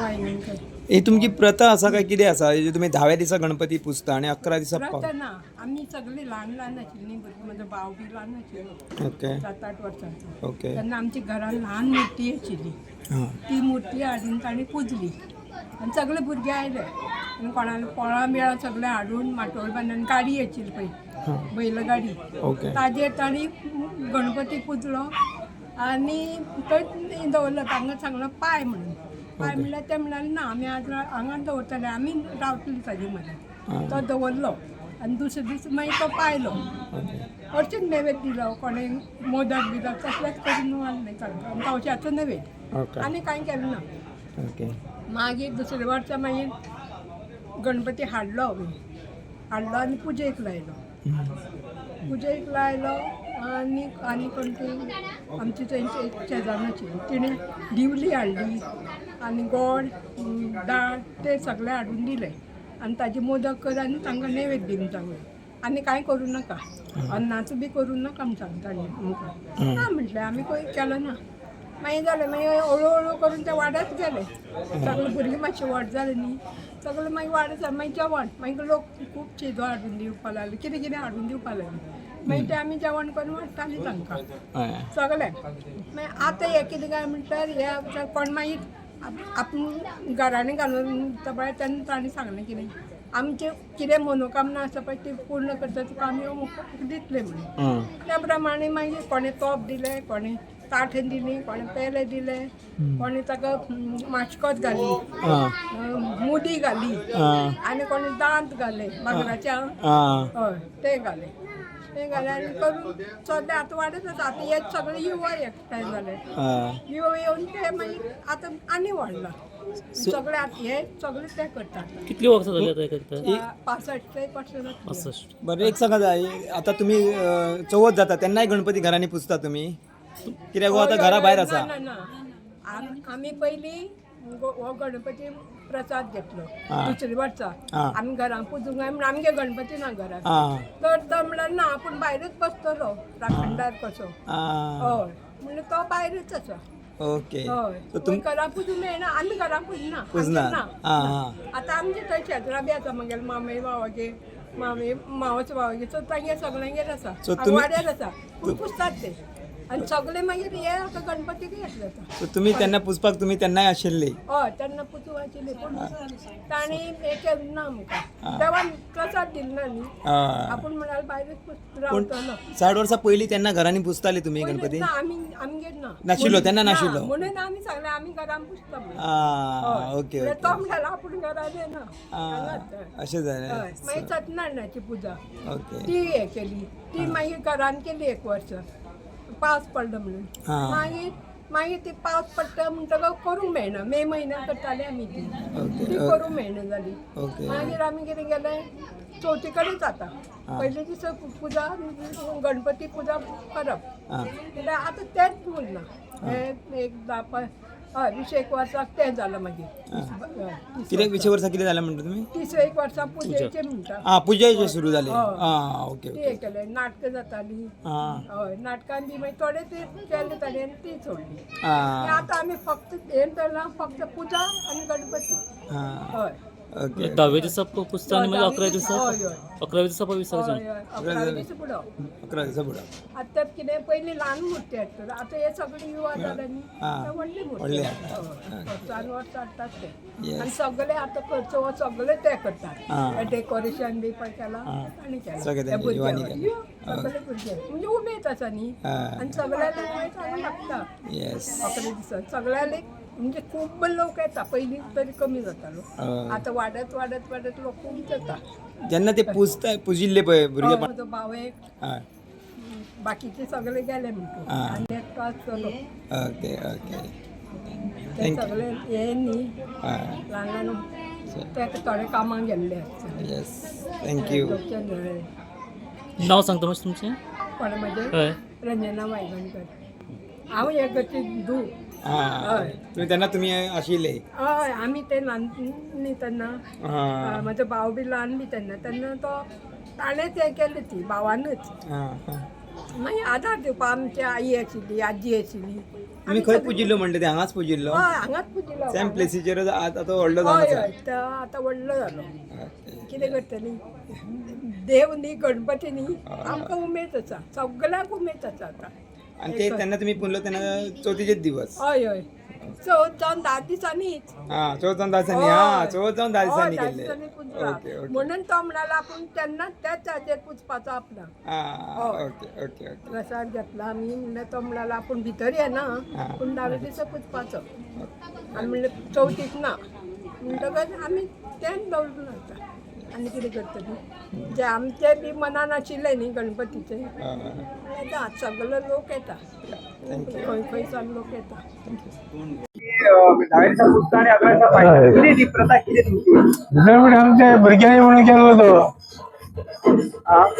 वायंगणकर. ही तुमची प्रथा आसा काय कितें आसा? म्हणजे तुमी धाव्या दिसा गणपती पुजता आनी 11 दिसा प्रथा पाव ना, आमी सगळीं ल्हान ल्हान आशिल्लीं भुरगीं. म्हजो भाव बी ल्हान आशिल्लो, 7-8 वर्सांचो. तेन्ना आमच्या घरान ल्हान मुर्ती आशिल्ली. ती मुर्ती हाडून तांणी पुजली आनी सगळे भुरगे आयले आनी कोणाले पोळां बिळां सगळें हाडून माटोळ बांदून गाडी आशिल्ली पळय, बैलगाडी, ताजेर तांणी गणपती पुजलो आनी थंय दवरलो. तांकां सांगलो पाय म्हणून. पाय म्हणल्यार ते म्हणाले ना, आमी आज हांगाच दवरतले, आमी रावतली ताजे म्हऱ्यान. तो दवरलो आनी दुसरे दीस मागीर तो पायलो. हरशींच नैवेद्य दिलो, कोणें मोदक बिदक तसलेंच करून वाडलें तांकां आनी तवश्याचो नैवेद्य. आनी कांय केलें ना. मागीर दुसरे वर्सा मागीर गणपती हाडलो, हांवें हाडलो आनी पुजेक लायलो. पुजेक लायलो आनी आनी कोण ती आमची थंयची एक शेजान्न आशिल्ली, तिणें दिवली हाडली आनी गोड दाळ ते सगळें हाडून दिलें आनी ताजे मोदक कर आनी तांकां नैवेद्य दी म्हूण सांगलें. आनी कांय करूं नाका, अन्नाचो बी करूं नाका म्हूण सांगता तांणी आमकां. ना म्हटलें, आमी खंय केलो ना. मागीर जालें, मागीर हळू हळू करून ते वाडत गेले. सगळे भुरगीं मातशें व्हड जालें न्ही, सगळें मागीर वाडत जालें. मागीर जेवण, मागीर लोक खूब शिजो हाडून दिवपा लागले, कितें कितें हाडून दिवपा लागले. मागीर तें आमी जेवण करून वाडटालीं तांकां सगळ्यांक. मागीर आतां हें कितें काय म्हणल्यार हे कोण मागीर आपूण घरांनी घालून दिता पळय, तेन्ना तांणी सांगलें कितें आमचें कितें मनोकामना आसा पळय ती पूर्ण करता तुका आमी अमूक दितले म्हणून. त्या प्रमाणे मागीर कोणें तोप दिलें, कोणें ताट दिली, कोणें पेले दिले, कोणें ताका माश्कोत घाली, मुदी घाली आनी कोणें दांत घाले भांगराच्या. हय, ते घाले, ते घाले आनी करून सगळें आतां वाडत आसा. आतां हे सगळे युवा एकठांय जाले. युवा येवन ते मागीर आतां आनी वाडला सगळे. आतां हे सगळे ते करतात. कितली वर्सां जाली आतां हे करता? 65 एक वर्सां जातलीं. 65. बरें, एक सांगा जाय, आतां तुमी चवथ जाता तेन्नाय गणपती घरांनी पुजता तुमी? कित्याक हो आतां घरा भायर आसा. ना ना, आमी पयलीं हो गणपती प्रसाद घेतलो. दुसरे वर्सा आमी घरान पुजूंक जाय म्हूण आमगे गणपती ना घरान. तर तो म्हणल्यार ना, आपूण भायरूच बसतलो राखणदार कसो. हय, म्हणल्यार तो भायरूच आसा. हय. सो तुम घरां पुजूंक मेळना, आमी घरां पुजना. पुजना. आमचें ना. आं आतां आमचे थंय शेजरा बी आसा, म्हगेले मामे भावागे, मामे मावस भावागे, सो तांगे सगळ्यांगेर आसा. So तुमी- वाड्यार आसा, पूण पुजतात ते आनी सगळे मागीर हे आतां गणपतीक येतले आतां. सो तुमी तेन्ना पुजपाक तुमी तेन्नाय आशिल्ली? हय, तेन्ना पुजूंक आशिल्ली, पूण तांणी हें केलें ना आमकां, देवान प्रसाद दिलो ना न्ही. आपूण म्हणाल भायरूच पूण रावतलो. 60 वर्सां पयलीं तेन्ना घरांनी पुजताली तुमी पयलीं गणपती? ना, आमी आमगेर ना. नाशिल्लो, तेन्ना ना, नाशिल्लो. म्हणून आमी सांगलें आमी घरान पुजता म्हणून. ओके म्हणल्यार ओके तो म्हणालो आपूण घरान येना हांगाच. अशें जालें. हय, मागीर सत्यनारायणाची पुजा ती हे केली, ती मागीर घरान केली एक वर्स, पावस पडलो म्हणून. मागीर मागीर ती पावस पडटा म्हणटकच करूंक मेळना. मे म्हयन्याक करताले आमी ती. ती करूंक मेळना जाली. मागीर आमी कितें केलें, चवथी कडेन जाता पयले दिसा पुजा, गणपती पुजा करप. म्हणल्यार आतां तेंच उरना. हें एक 10 हय, 20 वर्साक तें जालां मागीर. हय, 30. कितें 20 वर्सां कितें जालें म्हणटा तुमी? 31 वर्सां पुजेचें म्हणटा. आं, पुजेचें सुरू जालें. हय. आं ओके ती ओके हें केलें, नाटकां जातालीं. हय, नाटकान बी मागीर थोडे ते केले ताणें आनी ती सोडली. आतां आमी फक्त हें धरलां, फक्त पुजा आनी गणपती. हय. ओके धाव्या दिसा पुजता आनी मागीर 11 दिसा? हय हय. 11 दिसा विसर्जन. हय हय, 11 दीस बुडप. 11 दिसा बुडप. आतां कितें पयलीं ल्हान मुर्ती हाडटात, आतां हे सगळे युवा जाले न्ही, ते व्हडली मुर्ती व्हडली. हाडटात. वर्सान वर्स हाडटात ते. आनी सगळे आतां खर्च हो सगळे ते करतात, डेकोरेशन बी पळय केलां तांणी केलां. सगळे ते तांणी युवांनी भुरग्यांक. केलां. सगळे भुरगे म्हणजे उमेद आसा न्ही आनी सगळ्यांक चांगलें लागता. 11 दिसा सगळ्यांक म्हणजे खूब लोक येता. पयलीं तरी कमी जातालो, आतां वाडत वाडत वाडत लोक खूब जाता. जेन्ना ते पुजता, पुजिल्ले पळय भुरगेपण. म्हजो भाव एक, बाकीचे सगळे गेले म्हणटू आनी एकटो आसतलो. ओके ओके ते सगळे हे न्ही, ल्हान ल्हान ते थोडे कामाक गेल्ले आसतले. येस, thank you. नाव सांगता मातशें तुमचें? कोण म्हजें? हय. रंजना वायगणकर. हांव हे गती धूव. आं, तुमी तेन्ना तुमी आशिल्ले? हय, आमी ते ल्हान न्ही तेन्ना. म्हजो भाव बी ल्हान बी तेन्ना, तेन्ना तो ताणेंच हें केलें ती भावानूच. आं आं मागीर आदार दिवपा आमची आई आशिल्ली, आजी आशिल्ली. तुमी खंय पुजिल्लो म्हणले ते हांगाच पुजिल्लो? हय, हांगाच पुजिल्लो. सेम प्लेसीचेरच आतां व्हडलो जावन हय. आसा. हय, तो आतां व्हडलो जालो. कितें करतली, देव न्ही गणपती न्ही, आमकां उमेद आसा, सगळ्यांक उमेद आसा आतां. आनी ते तेन्ना तुमी पुनलो तेन्ना चवथीचेच दिवस? हय हय, चवथ जावन 10 दिसांनीच. हा, चवथ जावन 10 दिसांनी. हा, चवथ जावन 10 दिसांनी 10 केल्ले. दिसांनी पुजला. Okay okay. म्हणून तो म्हणाला आपूण तेन्ना त्याच हाजेर पुजपाचो आपणाक. हा. हय. Okay okay okay. प्रसाद घेतला आमी. म्हणल्यार तो म्हणाला आपूण भितर येना, पूण 10व्या दिसा पुजपाचो. आनी म्हणलें चवथीक ना, म्हणटकच आमी तेंच दवरून आतां आनी कितें करतली, जे आमचे बी मनान आशिल्लें न्ही गणपतीचें. येता सगळे लोक येता, खंय खंय सावन लोक येता. 10व्या दिसा पुजता आनी 11 दिसा पायता, कितें ती प्रथा कितें तुमची? दुसरें आमच्या भुरग्यांनी म्हणून केल्लो तो.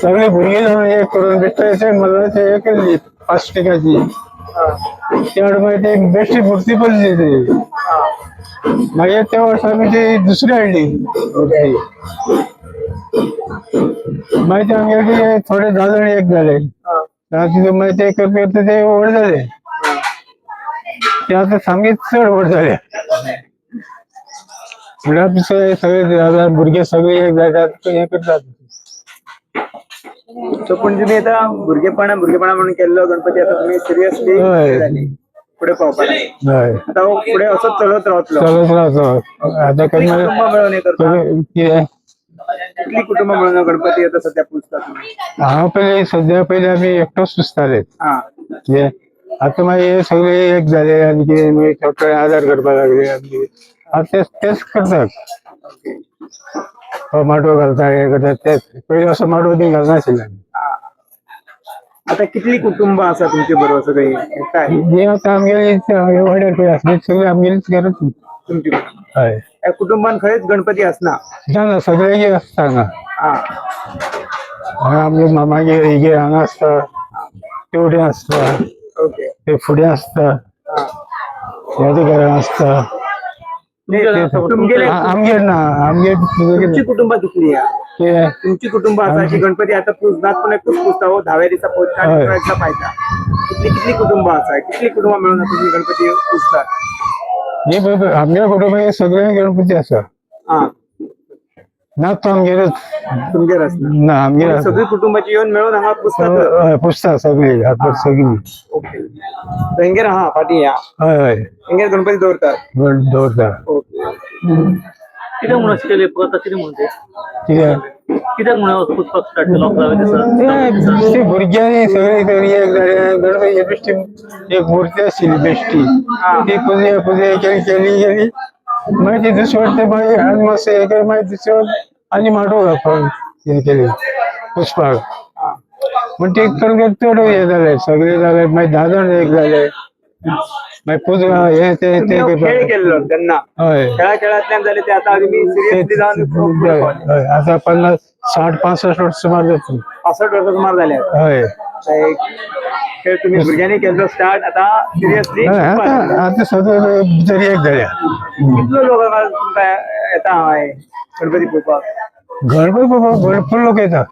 सगळे भुरगे जावन हे करून बेश्टे मल्लाचे हे केल्ली प्लास्टिकाची. त्या मागीर ती बेश्टी मूर्ती पडली ती. मागीर त्या वर्सा आमी ती दुसरी हाडली मूर्ती. मागीर ते आमगेले ते थोडे 10 जाण एक जाले. तितून मागीर ते करता करता ते व्हड जाले. ते आतां सामके चड व्हड जाले. म्हणल्यार दुसरे सगळे 10 भुरगे सगळे एक जातात, हे करतात. सो पूण तुमी आतां भुरगेपणा भुरगेपणा म्हणून केल्लो गणपती आतां तुमी सिरियसली हय. फुडें पावपाक लागले. हय. आतां हो फुडें असोच चलत रावतलो? चलत रावतो आता. कितलीं कुटुंबां मेळून हे करता? कितें? कितली कुटुंबां मेळून हो गणपती आतां सद्या पुजता तुमी? हांव पयलीं, सद्या पयलीं आमी एकटोच पुजताले. कितें आतां मागीर हे सगळे एक जाले आनी कितें मागीर थोडे आदार करपाक लागले आनी आतां तेच तेच करतात. हो माटव घालता, हे करतात तेच. पयलीं असो माटव बी घालनाशिल्ले. आतां कितली कुटुंबां आसा तुमचे बरोबर सगळीं काय? हे आतां आमगेली वाड्यार पळय आसली सगळी आमगेलीच घरात. तुमची? हय. ह्या कुटुंबान खंयच गणपती आसना? ना ना, सगळ्यांगेर आसता हांगा. हांगा आमगे मामागेर हेगेर हांगा आसता, तेवटेन आसता. ते फुडें आसता, ह्या घरान आसता. तुमगेले? आमगेर ना, आमगेर. तुमची कुटुंबां कितली आहा? कितें? तुमची कुटुंबां आसा की गणपती आतां पुजनात पूण एकूच पुजता हो 10व्या दिसा पुजता आनी हय. 11व्या दिसा पायता, कितली कितली कुटुंबां आसा, कितली कुटुंबां मेळून आतां तुमी गणपती पुजतात? हे बरोबर, आमच्या कुटुंबात सगळे गणपती आसा. ना, तो आमगेरच. तुमगेर आसना? ना, आमगेर आसा. सगळी कुटुंबाची येवन मेळून हांगा पुजतात? हय, पुजता सगळी हातभर सगळी. ओके, हेंगेर आहा फाटीं या? हय हय. हेंगेर गणपती दवरतात? गण दवरता. ओके. कित्याक म्हणून अशें केलें प्रथा, कितें म्हणून ते? कितें? कित्याक म्हणून पुजपाक स्टार्ट केलो 11व्या दिसा, 10व्या दिसा? ते भुरग्यांनी सगळे तरी एक जाले. गणपती बेश्टी एक मूर्ती आशिल्ली बेश्टी, ती पुजे पुजे केली केली केली. मागीर ती दुसरे वाटते मागीर आनी मातशें हे केलें. मागीर दुसरे आनी माटोव घालपाक हे केली पुजपाक. म्हण ते करून करून चड हे जाले, सगळे जाले. मागीर 10 जाण एक जाले, मागीर पुजा हे ते तुमी ते हो खेळ करपाक. केल्लो तेन्ना? हय. खेळा खेळांतल्यान जाले ते आतां तुमी सिरियसली जावन फुडें पावले. हय, आतां 50 60 65 वर्स सुमार जातली. 65 वर्सां सुमार जाले. हय. एक खेळ तुमी भुरग्यांनी केल्लो स्टार्ट आतां सिरियसली. हय, आतां आतां सगळे भितर एक जाल्या. कितलो लोक हांगा तुमकां येता हांगा हे गणपती पळोवपाक? गणपती बाप्पा भरपूर लोक येतात.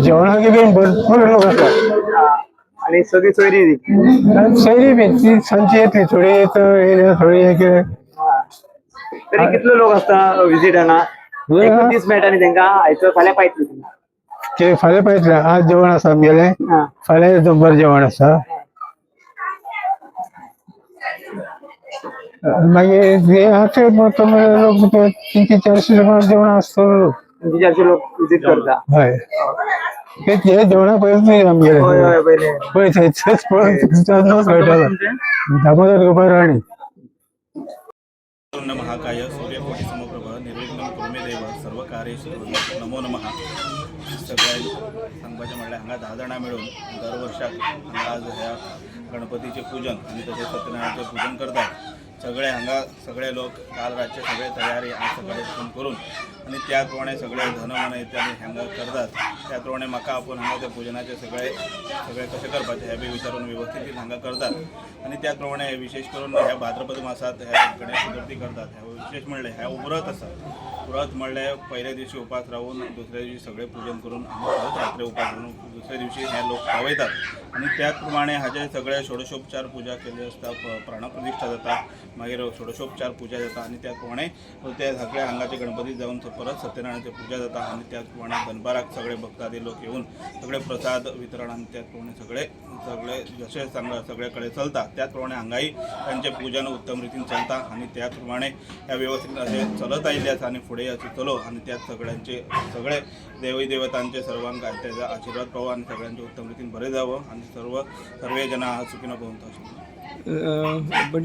जेवणाक बी भरपूर लोक आसतात. आनी सगळी सोयरी ती? आनी सैरी बी ती सांजची येतली, थोडी येत येयले, थोडी हे केले. तरी कितलो लोक आसता विजीट हांगा? एकूच दीस मेळटा न्ही तेंकां, आयचो फाल्यां पायतली. ते फाल्यां पळयतले. आज जेवण आसा आमगेलें. फाल्यां दोनपार जेवण आसा. मागीर हे आतां लोक 300-400 सुमार जेवण आसतलो लोक. 300-400 लोक विजीट करता? हय, ते हे जेवणा पयलीं न्ही आमगेलें. हय हय, पयलें. पळय थंयच पळोवन कळटलो. दामोदर गोपाळ राणे. महाकाय सूर्यकोटी समप्रभ निर्विघ्नं कुरु मे देव सर्व कार्येषु नमो नमः. सगळ्यांक सांगपाचें म्हणल्यार हांगा 10 जाणां मेळून दर वर्साक हांगा आज ह्या गणपतीचें पुजन आनी तशेंच सत्यनारायणाचें पुजन करतात. सगळे हांगा सगळे लोक काल रातचे सगळे तयारी आज सकाळी उठून करून आनी त्याच प्रमाणे सगळे धन मनयता आनी हांगा करतात. त्या प्रमाणे म्हाका आपोवन हांगा त्या पुजनाचे सगळे सगळे कशें करपाचें हें बी विचारून वेवस्थीत हांगा करतात. आनी त्याच प्रमाणे विशेश करून ह्या भाद्रपद मासात ह्या गणेश चतुर्थी करतात. ह्या विशेश म्हणल्यार ह्या व्रत आसा. व्रत म्हणल्यार पयल्या दिवशी उपास रावून दुसऱ्या दिवशी सगळे पूजन करून आनी परत रात्री उपास करून दुसऱ्या दिवशी हे लोक पावयतात. आनी त्याच प्रमाणे हाजे सगळे षोडशोपचार पुजा केल्ली आसता, प्राणप्रतिश्ठा जाता, मागीर षोडशोपचार पुजा जाता आनी त्याच प्रमाणे ते सगळे हांगाचे गणपती जावन परत सत्यनारायणाची पुजा जाता. आनी त्याच प्रमाणे दनपाराक सगळे भक्तादी लोक येवन सगळे प्रसाद वितरण आनी त्याच प्रमाणे सगळे सगळे जशें सांगला सगळे कडेन चलता त्याच प्रमाणे हांगाय तांचें पुजन उत्तम रितीन चलता. आनी त्याच प्रमाणे ह्या वेवस्थीत अशें चलत आयिल्लें आसा आनी फुडें अशें चलो आनी त्याच सगळ्यांचे सगळे देवी देवतांचे सर्वांक त्याचा आशीर्वाद पावो आनी सगळ्यांचे उत्तम रितीन बरें जावं आनी सर्व सर्वे जनाः सुखिनो भवन्तु अशें. पण